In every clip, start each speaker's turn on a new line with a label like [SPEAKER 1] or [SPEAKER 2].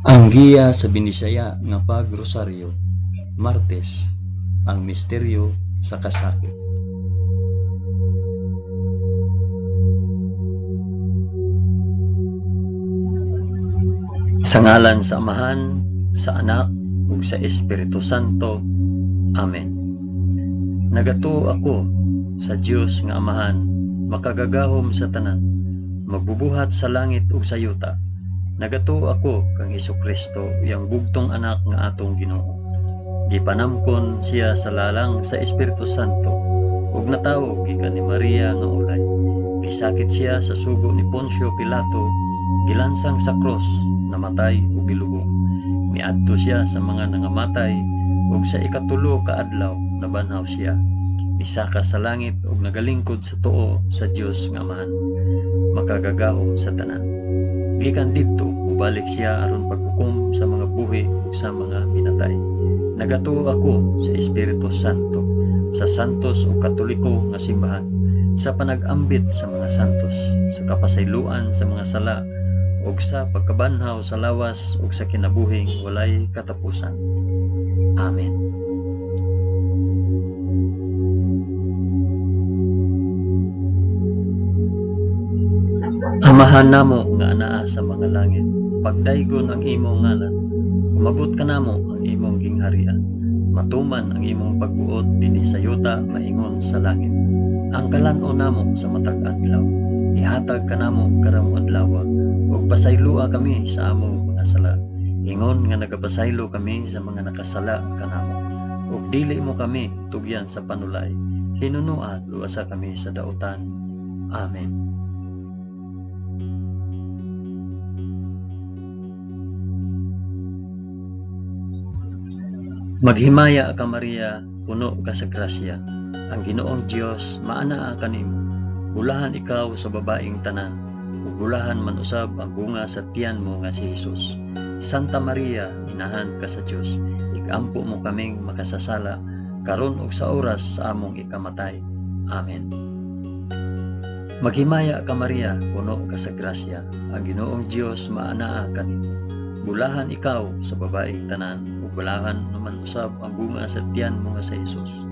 [SPEAKER 1] Ang giya sa Binisaya nga pag-rosaryo, Martes, ang misteryo sa kasakit. Sa ngalan sa Amahan, sa Anak, ug sa Espiritu Santo. Amen. Nagatuo ako sa Dios nga Amahan, makagagahom sa tanan, magbubuhat sa langit ug sa yuta. Nagatuo ako kang Hesukristo, iyang bugtong anak nga atong Ginoo. Gipanamkon siya sa lalang sa Espiritu Santo, ug natawo gikan ni Maria nga ulay. Gisakit siya sa sugo ni Poncio Pilato, gilansang sa krus, namatay ug gilubong. Miadto siya sa mga nangamatay, ug sa ikatulo ka adlaw nabanhaw siya. Misaka sa langit ug nagalingkod sa tuo sa Dios nga Amahan, makagagahom sa tanan. Gikan didto mobalik siya aron paghukom sa mga buhi ug sa mga minatay. Nagatuo ako sa Espiritu Santo, sa santos ug katoliko nga simbahan, sa panag-ambit sa mga santos, sa kapasayloan sa mga sala, ug sa pagkabanhaw sa lawas ug sa kinabuhing walay katapusan. Amen. Amahan namo nga anaa sa mga langit, pagdaygon ang imong ngalan, umabot kanamo ang imong gingharian, matuman ang imong pagbuot dinhi sa yuta maingon sa langit. Ang kalan-on namo sa matag adlaw, ihatag kanamo karong adlaw, ug pasayloa kami sa among mga sala, ingon nga nagapasaylo kami sa mga nakasala kanamo. Ug dili mo kami tugyan sa panulay, hinunua luwasa kami sa dautan. Amen. Maghimaya ka Maria, puno ka sa grasya. Ang Ginoong Dios maanaa kanimo. Bulahan ikaw sa babaeng tanan, ug bulahan man usab ang bunga sa tiyan mo nga si Hesus. Santa Maria, inahan ka sa Dios, ikampo mo kaming makasasala karon ug sa oras sa among ikamatay. Amen. Maghimaya ka Maria, puno ka sa grasya. Ang Ginoong Dios maanaa kanimo. Bulahan ikaw sa babaeng tanan, ug bulahan naman usab ang bunga sa tiyan mo nga sa Hesus.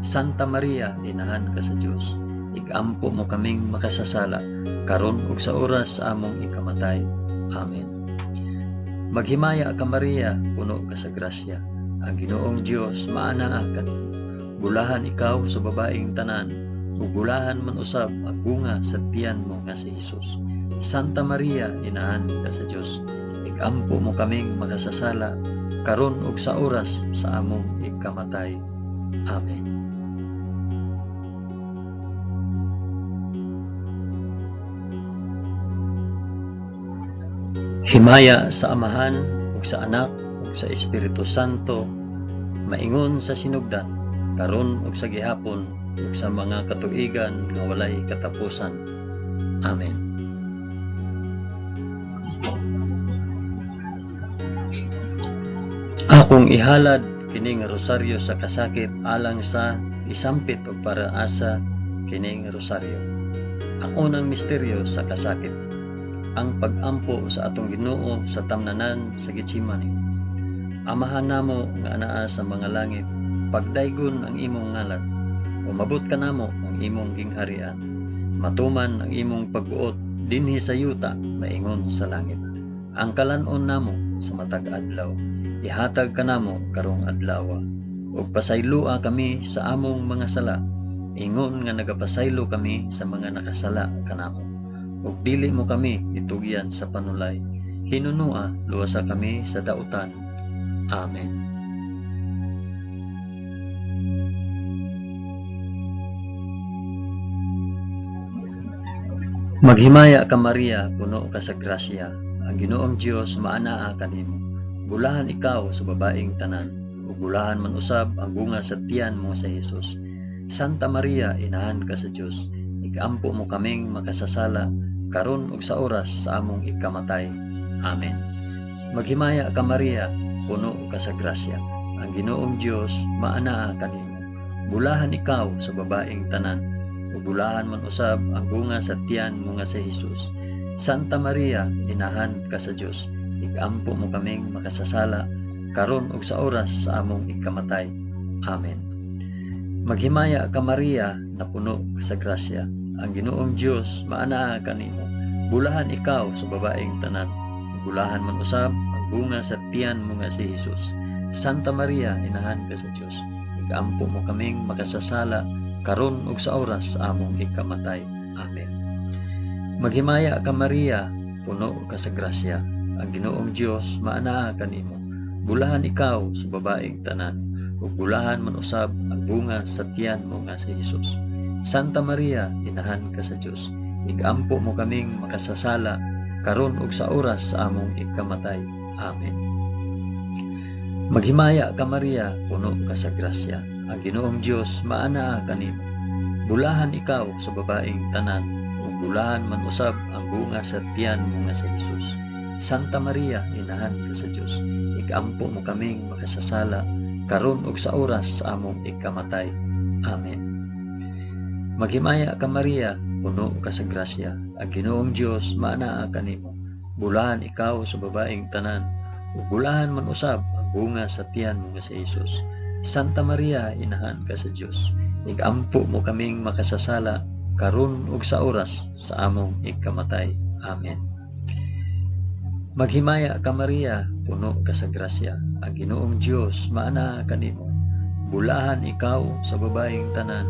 [SPEAKER 1] Santa Maria, inahan ka sa Dios, ikampo mo kaming makasasala, karon ug sa oras sa among ikamatay. Amen. Maghimaya ka Maria, puno ka sa grasya. Ang Ginoong Dios maanaa kanimo. Bulahan ikaw sa babaeng tanan, ug bulahan man usab ang bunga sa tiyan mo nga si Hesus. Santa Maria, inahan ka sa Dios, ikampo mo kaming makasasala, karon ug sa oras sa among ikamatay. Amen. Himaya sa Amahan ug sa Anak ug sa Espiritu Santo, maingon sa sinugdan, karon ug sa gihapon ug sa mga katuigan nga walay katapusan. Amen. Akong ihalad kini nga rosaryo sa kasakit alang sa isampit og para asa kini nga rosaryo. Ang unang misteryo sa kasakit, ang pag-ampo sa atong Ginoo sa tamnanan sa Getsemani. Amahan namo nga anaa sa mga langit, pagdaygon ang imong ngalan, umabot kanamo ang imong gingharian, matuman ang imong pagbuot dinhi sa yuta maingon sa langit. Ang kalan-on namo sa matag adlaw, ihatag kanamo karong adlaw, ug pasayloa kami sa among mga sala, ingon nga nagapasaylo kami sa mga nakasala kanamo. Ug dili mo kami itugyan sa panulay, hinunua luwasa kami sa dautan. Amen. Maghimaya ka Maria, puno ka sa grasya. Ang Ginoong Dios maanaa kanimo. Bulahan ikaw sa babaeng tanan, ug bulahan man usab ang bunga sa tiyan mo sa Hesus. Santa Maria, inahan ka sa Dios, ikampo mo kaming makasasala, karon ug sa oras sa among ikamatay. Amen. Maghimaya ka Maria, puno ka sa grasya. Ang Ginoong Dios maanaa kanimo. Bulahan ikaw sa babaeng tanan, ug bulahan man usab ang bunga sa tiyan mo nga si Hesus. Santa Maria, inahan ka sa Dios, Igampo mo kaming makasasala, karon ug sa oras sa among ikamatay. Amen. Maghimaya ka Maria, napuno ka sa grasya. Ang Ginoong Dios maanaa kanimo. Bulahan ikaw sa babaeng tanan. Bulahan man usab ang bunga sa tiyan mo nga si Hesus. Santa Maria, inahan ka sa Dios. Igampo mo kaming makasasala karon ug sa oras sa among ikamatay. Amen. Maghimaya ka Maria, puno ka sa grasya. Ang Ginoong Dios maanaa kanimo. Bulahan ikaw sa babaeng tanan, ug bulahan man usab ang bunga sa tiyan mo nga si Hesus. Santa Maria, inahan ka sa Dios. Igampo mo kaming makasasala karon ug sa oras sa among ikamatay. Amen. Maghimaya ka Maria, puno ka sa grasya. Ang Ginoong Dios maanaa kanimo. Bulahan ikaw sa babaeng tanan, ug bulahan man usab ang bunga sa tiyan mo nga si Hesus. Santa Maria, inahan ka sa Dios. Igampo mo kaming makasasala karon ug sa oras sa among ikamatay. Amen. Maghimaya ka Maria, puno ka sa grasya. Ang Ginoong Dios maanaa kanimo. Bulahan ikaw sa babaeng tanan, ug bulahan man usab ang bunga sa tiyan mo nga si Hesus. Santa Maria, inahan ka sa Dios. Igampo mo kaming makasasala karon ug sa oras sa among ikamatay. Amen. Maghimaya ka Maria, puno ka sa grasya. Ang Ginoong Dios maanaa kanimo. Bulahan ikaw sa babaeng tanan,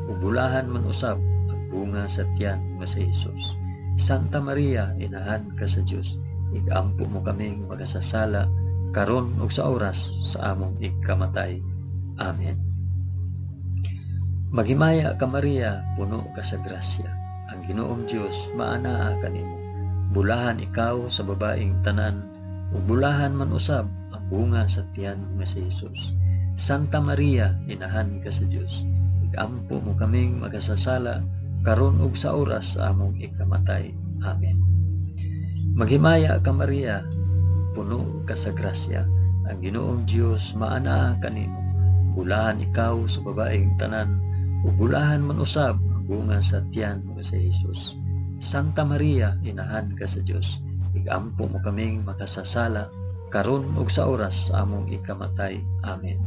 [SPEAKER 1] ug bulahan man usab ang bunga sa tiyan mo si Hesus. Santa Maria, inahan ka sa Dios. Igampo mo kaming makasasala karon ug sa oras sa among ikamatay. Amen. Maghimaya ka Maria, puno ka sa grasya. Ang Ginoong Dios maanaa kanimo. Bulahan ikaw sa babaeng tanan, ug bulahan man usab ang bunga sa tiyan mo nga si Hesus. Santa Maria, inahan ka sa Dios. Igampo mo kaming makasasala karon ug sa oras sa among ikamatay. Amen. Maghimaya ka Maria, puno ka sa grasya. Ang Ginoong Dios maanaa kanimo. Bulahan ikaw sa babaeng tanan, ug bulahan man usab ang bunga sa tiyan mo nga si Hesus. Santa Maria, inahan ka sa Dios. Igampo mo kaming makasasala karon ug sa oras sa among ikamatay. Amen.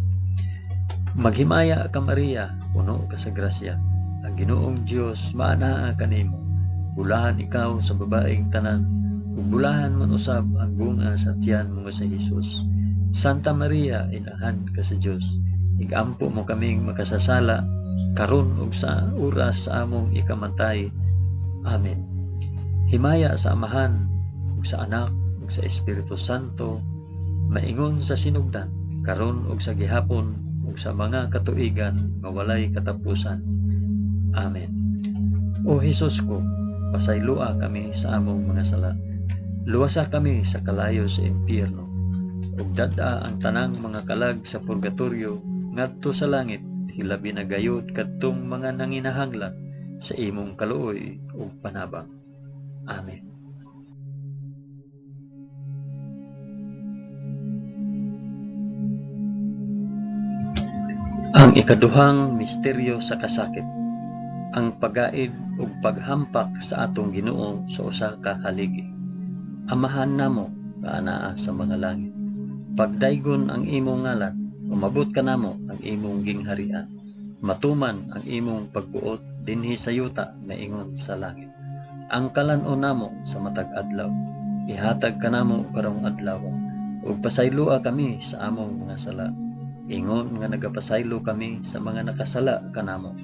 [SPEAKER 1] Maghimaya ka Maria, puno ka sa grasya. Ang Ginoong Dios maanaa kanimo. Bulahan ikaw sa babaeng tanan, ug bulahan man usab ang bunga sa tiyan mo nga si Hesus. Santa Maria, inahan ka sa Dios. Igampo mo kaming makasasala karon ug sa oras sa among ikamatay. Amen. Himaya sa Amahan ug sa Anak ug sa Espiritu Santo, maingon sa sinugdan, karon ug sa gihapon ug sa mga katuigan nga walay katapusan. Amen. O Hesus ko, pasayloa kami sa among mga sala. Luwasa kami sa kalayo sa impyerno. Ug dad-a ang tanang mga kalag sa purgatorio ngadto sa langit, hilabi na gayud kadtong mga nanginahanglan sa imong kaluoy ug panabang. Amen. Ang ikaduhang misteryo sa kasakit, ang pagaid ug paghampak sa atong Ginoo sa usa ka haligi. Amahan namo nga anaa sa mga langit. Pagdaygon ang imong ngalan, umabot kanamo ang imong gingharian. Matuman ang imong pagbuot dinhi sa yuta maingon sa langit. Ang kalan-on namo sa matag adlaw, ihatag kanamo karong adlaw, ug pasayloa kami sa among mga sala, ingon nga nagapasaylo kami sa mga nakasala kanamo.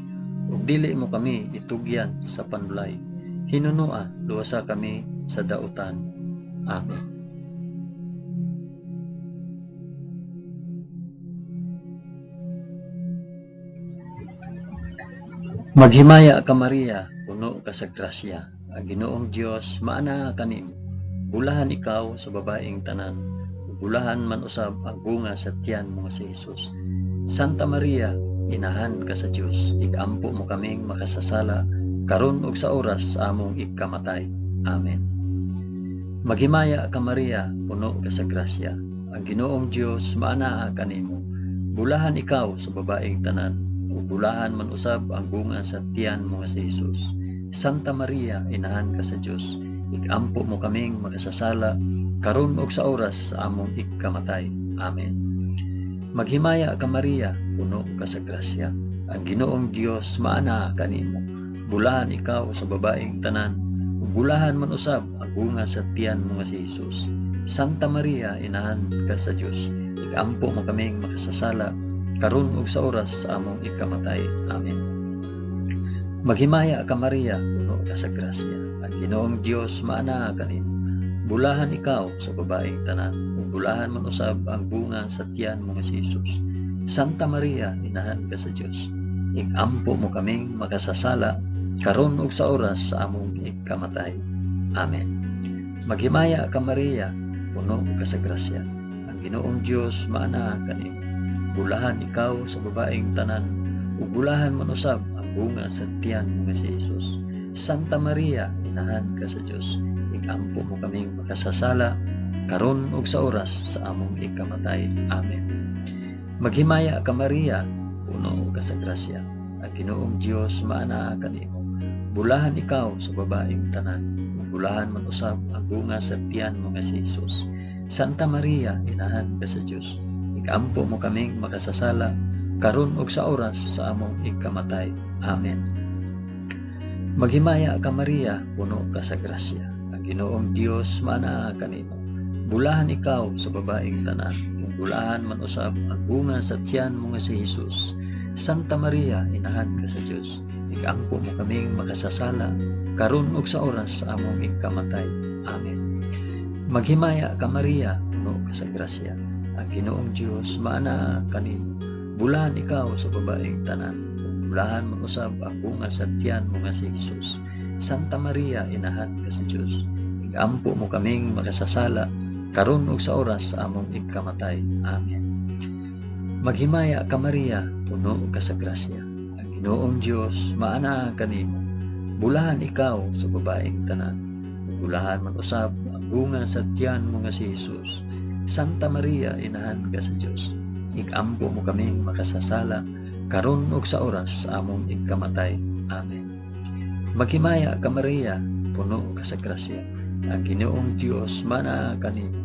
[SPEAKER 1] Ug dili mo kami itugyan sa panulay, hinunoa luwasa kami sa dautan. Amen. Maghimaya ka Maria, puno ka sa grasya. Ang Ginoong Dios maanaa kanimo. Bulahan ikaw sa babaeng tanan, ug bulahan man usab ang bunga sa tiyan mo nga si Hesus. Santa Maria, inahan ka sa Dios, igampo mo kaming makasasala karon ug sa oras sa among ikamatay. Amen. Maghimaya ka Maria, puno ka sa grasya. Ang Ginoong Dios maanaa kanimo. Bulahan ikaw sa babaeng tanan, ug bulahan man usab ang bunga sa tiyan mo nga si Hesus. Santa Maria, inahan ka sa Dios, Igampo mo kaming makasasala, karon ug sa oras sa among ikamatay. Amen. Maghimaya ka Maria, puno ka sa grasya. Ang Ginoong Dios maana kanimo. Bulahan ikaw sa babaeng tanan, ug bulahan man usab ang bunga sa tiyan mo nga si Jesus. Santa Maria, inahan ka sa Dios. Igampo mo kaming makasasala, karon ug sa oras sa among ikamatay. Amen. Maghimaya ka Maria, puno ka sa grasya. Ang Ginoong Dios maana kanimo. Bulahan ikaw sa babaeng tanan, ug bulahan man usab ang bunga sa tiyan mo nga si Jesus. Santa Maria, inahan ka sa Dios. Igampo mo kaming makasasala, karon ug sa oras sa among ikamatay. Amen. Maghimaya ka Maria, puno ka sa grasya. Ang Ginoong Dios maana kanimo. Bulahan ikaw sa babaeng tanan, ug bulahan man usab ang bunga sa tiyan mo nga si Jesus. Santa Maria, inahan ka sa Dios. Igampo mo kaming makasasala, karon ug sa oras sa among ikamatay. Amen. Maghimaya ka Maria, puno ka sa grasya. Ang Ginoong Dios maana kanimo. Bulahan ikaw sa babaeng tanan, ug bulahan man usab ang bunga sa tiyan mo nga si Jesus. Santa Maria, inahan ka sa Dios. Igampo mo kaming makasasala, karon ug sa oras sa among ikamatay. Amen. Maghimaya ka Maria, puno ka sa grasya. Ang Ginoong Dios maanaa kanimo. Bulahan ikaw sa babaeng tanan, ug bulahan man usab ang bunga sa tiyan mo nga si Jesus. Santa Maria, inahan ka sa Dios. Igampo mo kaming makasasala, karon ug sa oras sa among ikamatay. Amen. Maghimaya ka Maria, puno ka sa grasya. Ang Ginoong Dios maanaa kanimo. Bulahan ikaw sa babaeng tanan, ug bulahan man usab ang bunga sa tiyan mo nga si Jesus. Santa Maria, inahan ka sa Dios. Igampo mo kaming makasasala, karon ug sa oras sa among ikamatay. Amen. Maghimaya ka Maria, puno ka sa grasya. Ang Ginoong Dios maanaa kanimo. Bulahan ikaw sa babaeng tanan, ug bulahan man usab ang bunga sa tiyan mo nga si Jesus. Santa Maria, inahan ka sa Dios. Igampo mo kaming makasasala, karon ug sa oras sa among ikamatay. Amen. Maghimaya ka Maria, puno ka sa grasya. Ang Ginoong Dios maanaa kanimo.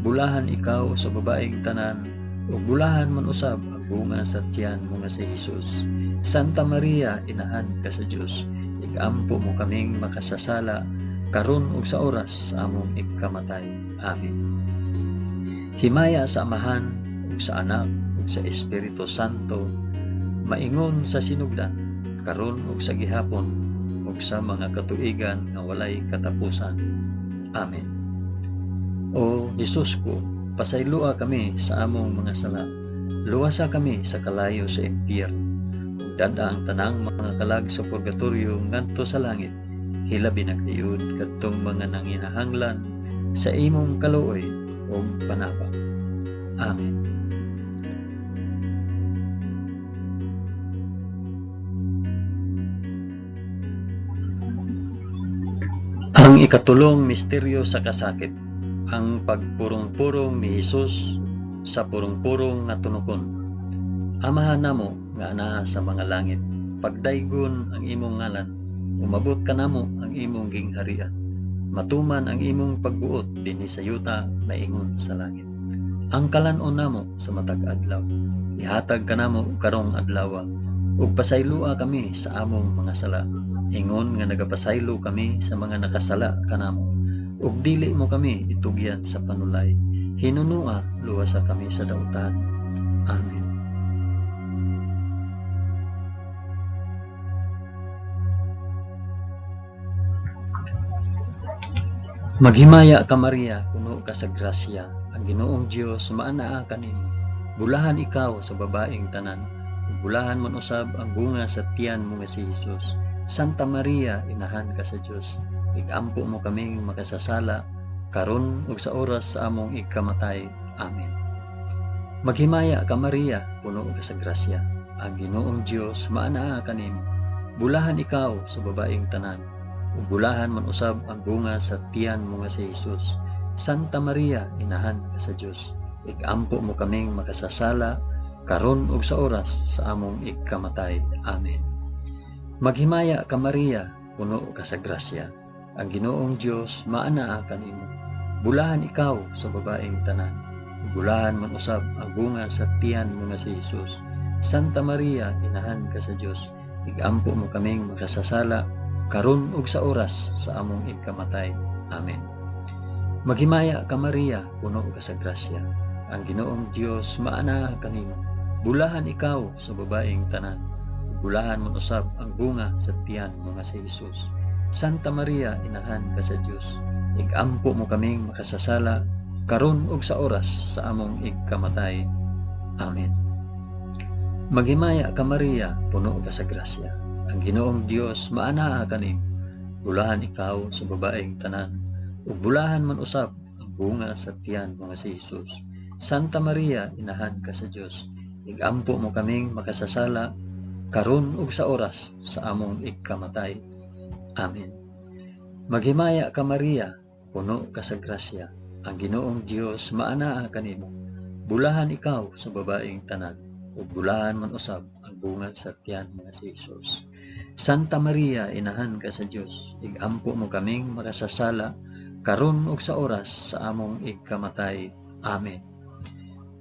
[SPEAKER 1] Bulahan ikaw sa babaeng tanan, ug bulahan man usab ang bunga sa tiyan mo nga si Jesus. Santa Maria, inahan ka sa Dios. Igampo mo kaming makasasala, karon ug sa oras sa among ikamatay. Amen. Himaya sa Amahan, ug sa Anak, ug sa Espiritu Santo, maingon sa sinugdan, karon ug sa gihapon, ug sa mga katuigan nga walay katapusan. Amen. O Hesus ko, pasayloa kami sa among mga sala. Luwasa kami sa kalayo sa impyerno. Ug dad-a ang tanang mga kalag sa purgatorio ngadto sa langit. Hilabi na gayud kadtong mga nanginahanglan sa imong kaluoy ug panabang. Amen. Ang ikatulong misteryo sa kasakit, ang pagpurong-purong ni Hesus sa purong-purong nga tunokon. Amahan namo nga anaa sa mga langit, pagdaygon ang imong ngalan, umabot kanamo ang imong gingharian. Matuman ang imong pagbuot dinhi sa yuta maingon sa langit. Ang kalan-on namo sa matag adlaw, ihatag kanamo karong adlaw, ug pasayloa kami sa among mga sala, ingon nga nagapasaylo kami sa mga nakasala kanamo. Ug dili mo kami itugyan sa panulay, hinunua luwasa kami sa dautan. Amen. Maghimaya ka Maria, puno ka sa grasya, ang Ginoong Dios maanaa kanimo. Bulahan ikaw sa babaeng tanan, ug bulahan man usab ang bunga sa tiyan mo nga si Hesus. Santa Maria, inahan ka sa Dios. Igampo mo kaming makasasala, karon ug sa oras sa among ikamatay. Amen. Maghimaya ka Maria, puno ka sa grasya, ang Ginoong Dios maanaa kanimo. Bulahan ikaw sa babaeng tanan, ug bulahan man usab ang bunga sa tiyan mo nga si Hesus. Santa Maria, inahan ka sa Dios. Igampo mo kaming makasasala, karon ug sa oras sa among ikamatay. Amen. Maghimaya ka Maria, puno ka sa grasya, Ang Ginoong Dios maanaa kanimo. Bulahan ikaw sa babaeng tanan. Bulahan man usab ang bunga sa tiyan mo nga si Jesus. Santa Maria, inahan ka sa Dios, igampo mo kaming makasasala karon ug sa oras sa among igkamatay. Amen. Maghimaya ka Maria, puno ka sa grasya. Ang Ginoong Dios maanaa kanimo. Bulahan ikaw sa babaeng tanan. Bulahan man usab ang bunga sa tiyan mo nga si Jesus. Santa Maria, inahan ka sa Dios, igampo mo kaming makasasala karon ug sa oras sa among igkamatay. Amen. Maghimaya ka Maria, puno ka sa grasya. Ang Ginoong Dios maanaa kanimo. Bulahan ikaw sa babaeng tanan, ug bulahan man usab ang bunga sa tiyan mo nga si Jesus. Santa Maria, inahan ka sa Dios, igampo mo kaming makasasala karon ug sa oras sa among igkamatay. Amen. Maghimaya ka Maria, puno ka sa grasya. Ang Ginoong Dios maanaa kanimo. Bulahan ikaw sa babaeng tanan, ug bulahan man usab ang bunga sa tiyan mo nga si Jesus. Santa Maria, inahan ka sa Dios, igampo mo kaming makasasala karon ug sa oras sa among igkamatay. Amen.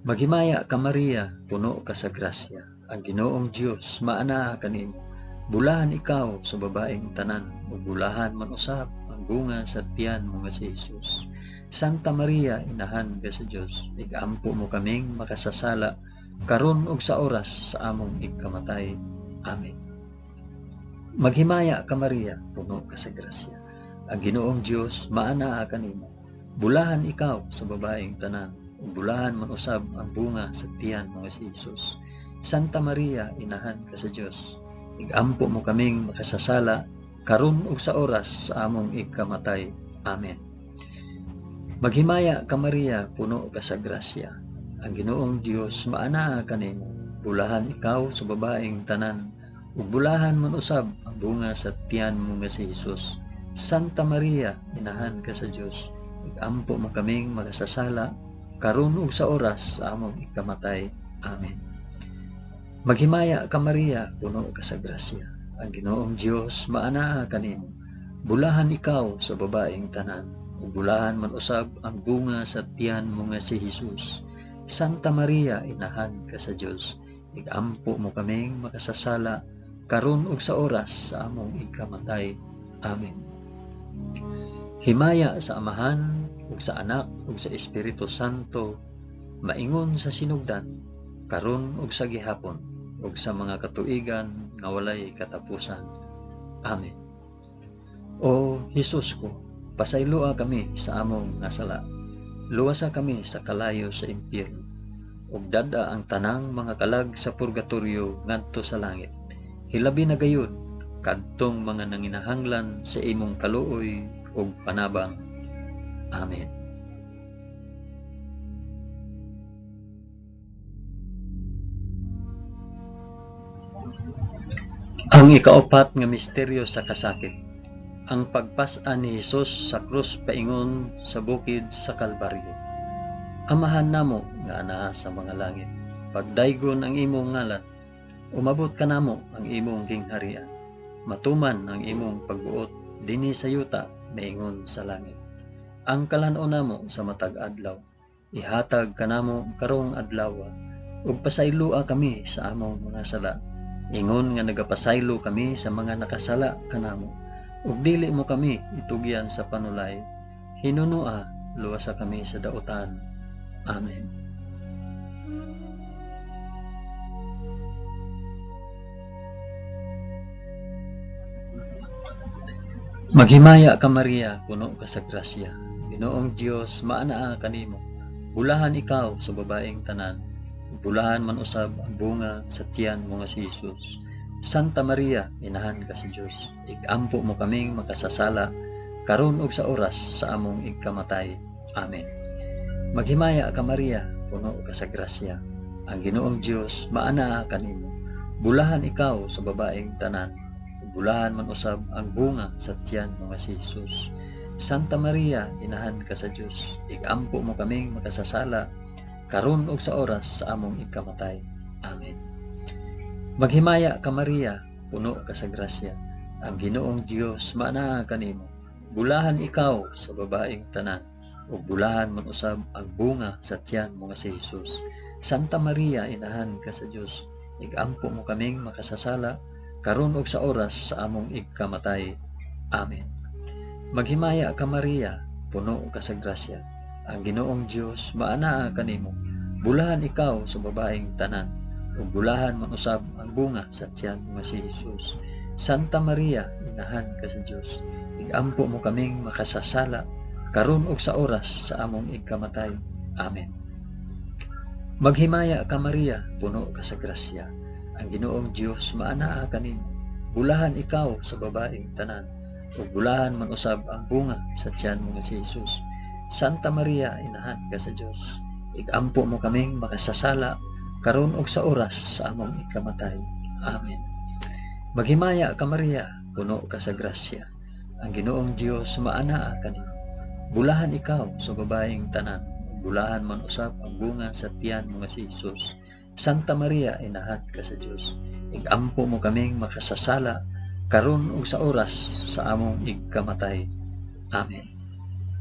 [SPEAKER 1] Maghimaya ka Maria, puno ka sa grasya. Ang Ginoong Dios maanaa kanimo. Bulahan ikaw sa babaeng tanan, ug bulahan man usab ang bunga sa tiyan mo nga si Jesus. Santa Maria, inahan ka sa Dios, igampo mo kaming makasasala karon ug sa oras sa among igkamatay. Amen. Maghimaya ka Maria, puno ka sa grasya. Ang Ginoong Dios maanaa kanimo. Bulahan ikaw sa babaeng tanan, ug bulahan man usab ang bunga sa tiyan mo nga si Jesus. Santa Maria, inahan ka sa Dios, igampo mo kaming makasasala karon ug sa oras sa among igkamatay. Amen. Maghimaya ka Maria, puno ka sa grasya. Ang Ginoong Dios maanaa kanimo. Bulahan ikaw sa babaeng tanan, ug bulahan man usab ang bunga sa tiyan mo nga si Jesus. Santa Maria, inahan ka sa Dios, igampo mo kaming makasasala karon ug sa oras sa among ikamatay. Amen. Maghimaya ka Maria, puno ka sa grasya. Ang Ginoong Dios maanaa kanimo. Bulahan ikaw sa babaeng tanan, ug bulahan man usab ang bunga sa tiyan mo nga si Jesus. Santa Maria, inahan ka sa Dios, igampo mo kaming makasasala karon ug sa oras sa among ikamatay. Amen. Himaya sa Amahan ug sa Anak ug sa Espiritu Santo, maingon sa sinugdan, karon ug sa gihapon, ug sa mga katuigan nga walay katapusan. Amen. O Hesus ko, pasayloa kami sa among nga sala. Luwasa kami sa kalayo sa impyerno, ug dad-a ang tanang mga kalag sa purgatorio ngadto sa langit. Hilabi na gayud kadtong mga nanginahanglan sa imong kaluoy ug panabang. Amen. Ang ikaapat nga misteryo sa kasakit, ang pagpas-an ni Hesus sa krus paingon sa bukid sa Kalbaryo. Amahan namo nga anaa sa mga langit, pagdaygon ang imong ngalan, umabot kanamo ang imong gingharian, matuman ang imong pagbuot dinhi sa yuta maingon sa langit. Ang kalan-on namo sa matag adlaw, ihatag kanamo karong adlaw, ug pasayloa kami sa among mga sala, ingon nga nagapasaylo kami sa mga nakasala kanamo, ug dili mo kami itugyan sa panulay, hinunoa luwasa kami sa dautan. Amen. Maghimaya ka Maria, puno ka sa grasya. Ginoong Dios maanaa kanimo. Bulahan ikaw sa babaeng tanan, bulahan man usab ang bunga sa tiyan mo nga si Jesus. Santa Maria, inahan ka sa Dios, igampo mo kaming makasasala karon ug sa oras sa among igkamatay. Amen. Maghimaya ka Maria, puno ka sa grasya. Ang Ginoong Dios maanaa kanimo. Bulahan ikaw sa babaeng tanan, bulahan man usab ang bunga sa tiyan mo nga si Jesus. Santa Maria, inahan ka sa Dios, igampo mo kaming makasasala karon ug sa oras sa among ikamatay. Amen. Maghimaya ka Maria, puno ka sa grasya. Ang Ginoong Dios maanaa kanimo. Bulahan ikaw sa babaeng tanan, ug bulahan man usab ang bunga sa tiyan mo nga si Hesus. Santa Maria, inahan ka sa Dios, igampo mo kaming makasasala karon ug sa oras sa among igkamatay. Amen. Maghimaya ka Maria, puno ka sa grasya. Ang Ginoong Dios maanaa kanimo. Bulahan ikaw sa babaeng tanan, ug bulahan man usab ang bunga sa tiyan mo nga si Hesus. Santa Maria, inahan ka sa Dios, igampo mo kaming makasasala karon ug sa oras sa among igkamatay. Amen. Maghimaya ka Maria, puno ka sa grasya. Ang Ginoong Dios maanaa kanimo. Bulahan ikaw sa babaeng tanan, ug bulahan man usab ang bunga sa tiyan mo nga si Hesus. Santa Maria, inahan ka sa Dios, igampo mo kaming makasasala karon ug sa oras sa among ikamatay. Amen. Maghimaya ka Maria, puno ka sa grasya. Ang Ginoong Dios maanaa kanimo. Bulahan ikaw sa babaeng tanan, ug bulahan man usab ang bunga sa tiyan mo nga si Hesus. Santa Maria, inahan ka sa Dios, igampo mo kaming makasasala karon ug sa oras sa among igkamatay. Amen.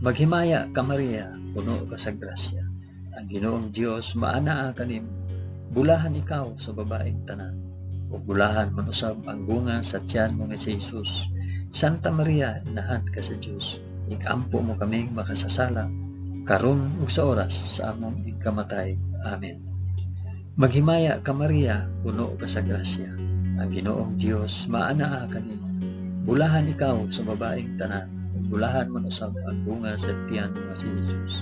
[SPEAKER 1] Maghimaya ka Maria, puno ka sa grasya. Ang Ginoong Dios maanaa kanimo. Bulahan ikaw sa babaeng tanan, ug bulahan man usab ang bunga sa tiyan mo nga si Hesus. Santa Maria, inahan ka sa Dios, igampo mo kaming makasasala karon ug sa oras sa among igkamatay. Amen. Maghimaya ka Maria, puno ka sa grasya. Ang Ginoong Dios maanaa kanimo. Bulahan ikaw sa babaeng tanan, ug bulahan man usab ang bunga sa tiyan mo nga si Hesus.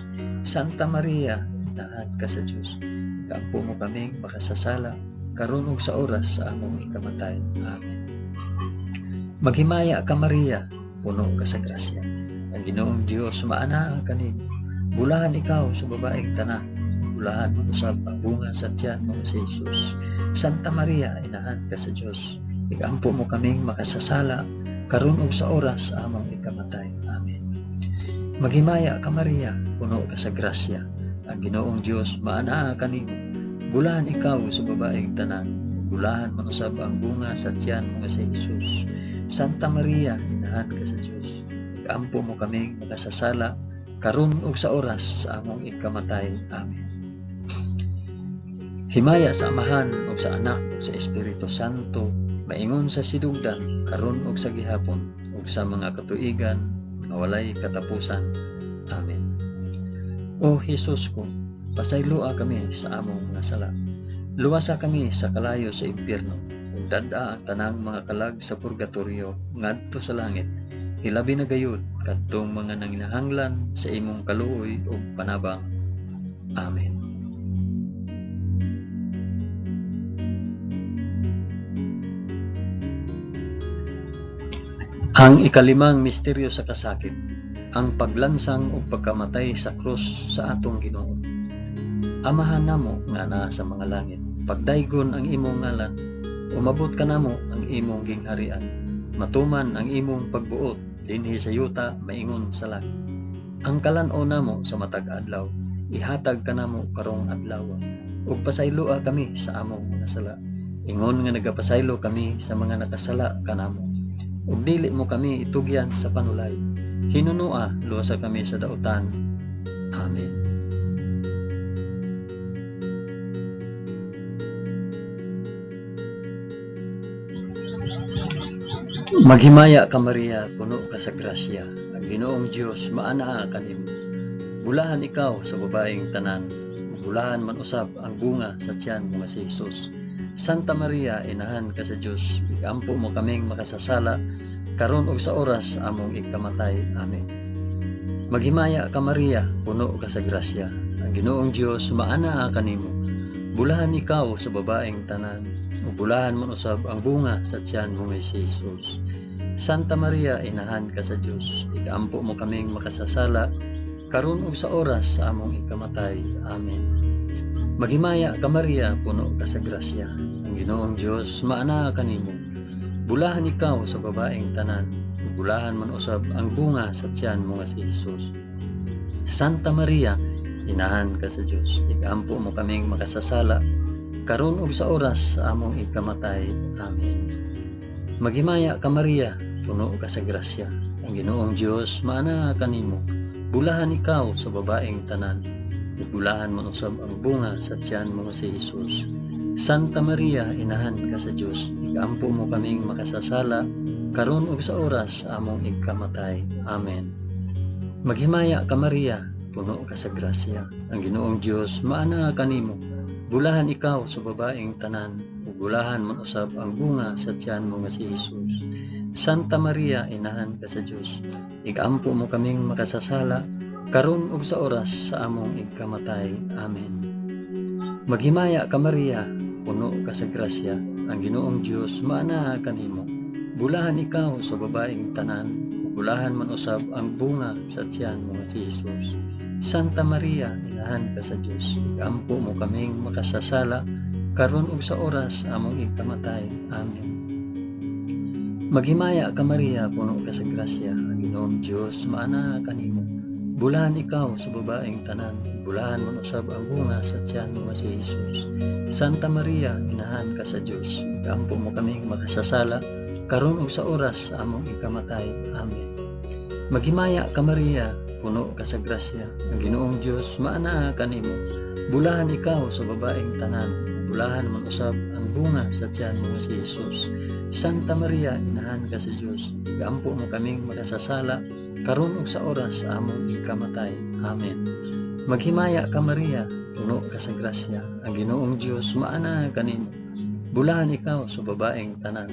[SPEAKER 1] Santa Maria, inahan ka sa Dios, igampo mo kaming makasasala karon ug sa oras sa among ikamatay. Amen. Maghimaya ka Maria, puno ka sa grasya. Ang Ginoong Dios maanaa kanimo. Bulahan ikaw sa babaeng tanan, bulahan man usab ang bunga sa tiyan mo nga si Hesus. Santa Maria, inahan ka sa Dios, igampo mo kaming makasasala karon ug sa oras sa among ikamatay. Amen. Maghimaya ka Maria, puno ka sa grasya. Ang Ginoong Dios maanaa kanimo. Bulahan ikaw sa babaeng tanan, bulahan man usab ang bunga sa tiyan mo nga si Hesus. Santa Maria, inahan ka sa Dios, igampo mo kaming makasasala karon ug sa oras sa among ikamatay. Amen. Himaya sa Amahan ug sa Anak ug sa Espiritu Santo, maingon sa sinugdan, karon ug sa gihapon, ug sa mga katuigan nga walay katapusan. Amen. O Hesus ko, pasayloa kami sa among mga sala. Luwasa kami sa kalayo sa impyerno, ug dad-a ang tanang mga kalag sa purgatorio ngadto sa langit. Hilabi na gayud kadtong mga nanginahanglan sa imong kaluoy ug panabang. Amen. Ang ikalimang misteryo sa kasakit, ang paglansang ug pagkamatay sa krus sa atong Ginoo. Amahan namo nga naa sa mga langit, pagdaygon ang imong ngalan, umabot kanamo ang imong gingharian, matuman ang imong pagbuot dinhi sa yuta maingon sa langit. Ang kalan-on namo sa matag adlaw, ihatag kanamo karong adlaw, ug pasayloa kami sa among mga sala, ingon nga nagapasaylo kami sa mga nakasala kanamo. Ug dili mo kami itugyan sa panulay, hinunua luwasa kami sa dautan. Amen. Maghimaya ka Maria, puno ka sa grasya. Ang Ginoong Dios maanaa kanimo. Bulahan ikaw sa babaeng tanan, bulahan man usab ang bunga sa tiyan mo nga si Hesus. Santa Maria, inahan ka sa Dios, igampo mo kaming makasasala karon ug sa oras sa among ikamatay. Amen. Maghimaya ka Maria, puno ka sa grasya. Ang Ginoong Dios maanaa kanimo. Bulahan ikaw sa babaeng tanan, ug bulahan man usab ang bunga sa tiyan mo nga si Hesus. Santa Maria, inahan ka sa Dios, igampo mo kaming makasasala karon ug sa oras sa among ikamatay. Amen. Maghimaya ka Maria, puno ka sa grasya. Ang Ginoong Dios maanaa kanimo. Bulahan ikaw sa babaeng tanan, ug bulahan man usab ang bunga sa tiyan mo nga si Hesus. Santa Maria, inahan ka sa Dios, igampo mo kaming makasasala karon ug sa oras sa among ikamatay. Amen. Maghimaya ka Maria, puno ka sa grasya. Ang Ginoong Dios maanaa kanimo. Bulahan ikaw sa babaeng tanan, ug bulahan man usab ang bunga sa tiyan mo nga si Hesus. Santa Maria, inahan ka sa Dios, ikampo mo kaming makasasala karon ug sa oras sa among igkamatay. Amen. Maghimaya ka Maria, puno ka sa grasya. Ang Ginoong Dios maanaa kanimo. Bulahan ikaw sa babaeng tanan, ug bulahan man usab ang bunga sa tiyan mo nga si Hesus. Santa Maria, inahan ka sa Dios, igampo mo kaming makasasala karon ug sa oras sa among igkamatay. Amen. Maghimaya ka Maria, puno ka sa grasya. Ang Ginoong Dios maanaa kanimo. Bulahan ikaw sa babaeng tanan, ug bulahan man usab ang bunga sa tiyan mo nga si Hesus. Santa Maria, inahan ka sa Dios, igampo mo kaming makasasala karon ug sa oras sa among igkamatay. Amen. Maghimaya ka Maria, puno ka sa grasya. Ang Ginoong Dios maanaa kanimo. Bulahan ikaw sa babaeng tanan, bulahan man usab ang bunga sa tiyan mo nga si Hesus. Santa Maria, inahan ka sa Dios, ikampo mo kaming makasasala karon ug sa oras sa among ikamatay. Amen. Maghimaya ka Maria, puno ka sa grasya. Ang Ginoong Dios maanaa kanimo. Bulahan ikaw sa babaeng tanan, bulahan man usab ang bunga sa tiyan mo nga si Hesus. Santa Maria, inahan ka sa Dios, igampo mo kaming makasasala karon ug sa oras sa among ikamatay. Amen. Maghimaya ka Maria, puno ka sa grasya. Ang Ginoong Dios maanaa kanimo. Bulahan ikaw sa babaeng tanan,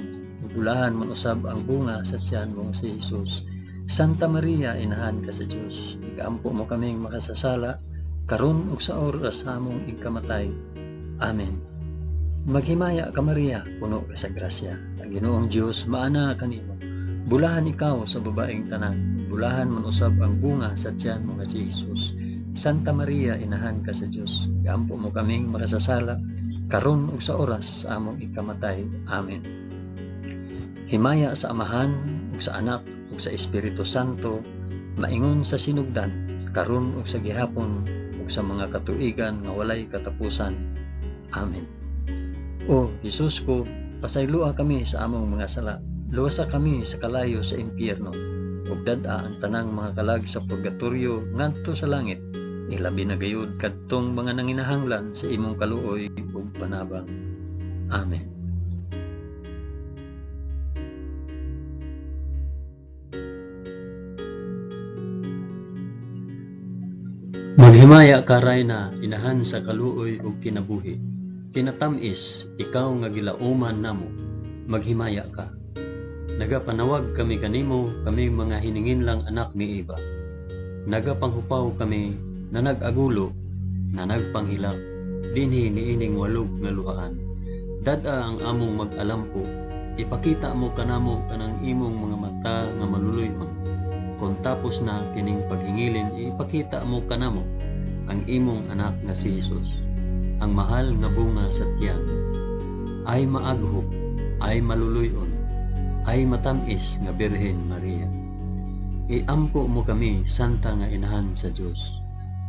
[SPEAKER 1] bulahan man usab ang bunga sa tiyan mo nga si Hesus. Santa Maria, inahan ka sa Dios, ikampo mo kaming makasasala karon ug sa oras sa among ikamatay. Amen. Maghimaya ka Maria, puno ka sa grasya. Ang Ginoong Dios maanaa kanimo. Bulahan ikaw sa babaeng tanan, bulahan man usab ang bunga sa tiyan mo nga si Hesus. Santa Maria, inahan ka sa Dios, iampo mo kaming makasasala karon ug sa oras sa among ikamatay. Amen. Himaya sa Amahan ug sa Anak ug sa Espiritu Santo, maingon sa sinugdan, karon ug sa gihapon ug sa mga katuigan nga walay katapusan. Amen. O Hesus ko, pasayloa kami sa among mga sala, luwasa kami sa kalayo sa impyerno, ug dad-a ang tanang mga kalag sa purgatorio ngadto sa langit, ilabi na gayud kadtong mga nanginahanglan sa imong kaluoy ug panabang. Amen. Maghimaya ka Rayna, inahan sa kaluoy ug kinabuhi. Kinatam-is, ikaw nga gilauman namo, maghimaya ka. Nagapanawag kami kanimo, kami mga hininginlang anak ni Eva. Nagapanghupaw kami na nag-agulo, na nagpanghilak, dinhi niining walog nga luhaan. Dad-a ang among mag-alampo, ipakita mo kanamo kanang imong mga mata nga maluluy-on. Kon tapos na kining paghingilin, ipakita mo kanamo ang imong anak nga si Hesus, ang mahal nga bunga sa tiyan. Ay maaghop, ay maluluy-on, ay matamis nga Birhen Maria. Iampo mo kami, Santa nga Inahan sa Dios,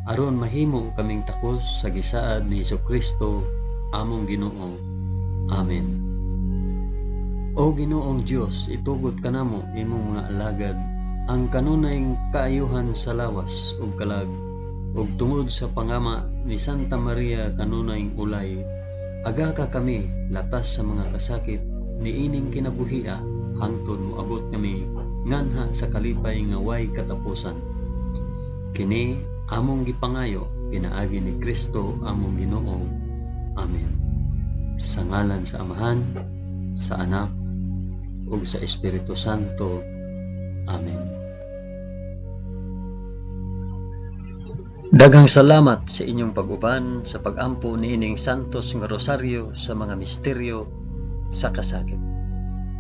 [SPEAKER 1] aron mahimo kaming takos sa gisaad ni Hesukristo among Ginoo. Amen. O Ginoong Dios, itugot kanamo imong mga alagad ang kanunay kaayuhan sa lawas ug kalag, ug tungod sa pangama ni Santa Maria kanunay ulay, aga ka kami latas sa mga kasakit niining kinabuhia hangtod moabot kami nganha sa kalipay nga way katapusan. Kini among gipangayo pinaagi ni Kristo among Ginoo. Amen. Sa ngalan sa Amahan, sa Anak, ug sa Espiritu Santo. Amen. Daghang salamat sa inyong pag-uban sa pag-ampo niining Santos nga Rosaryo sa mga misteryo sa kasakit.